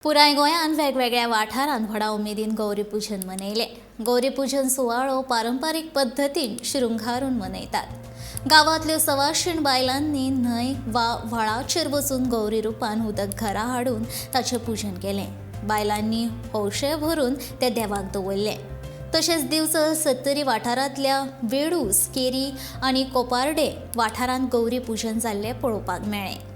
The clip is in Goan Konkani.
पुराय गोंयांत वेगवेगळ्या वाठारांत व्हडा उमेदीन गौरी पूजन मनयलें. गौरी पूजन सुवाळो पारंपारीक पद्दतीन शिरुंगारून मनयतात. गांवांतल्यो सवाशीण बायलांनी न्हंय वा व्हाळाचेर वचून गौरी रुपान उदक घरा हाडून ताचें पूजन केलें. बायलांनी हौशे भरून तें देवाक दवरलें. तशेंच दिवचल सत्तरी वाठारांतल्या वेडूस, केरी आनी कोपार्डे वाठारांत गौरी पूजन जाल्लें पळोवपाक मेळ्ळें.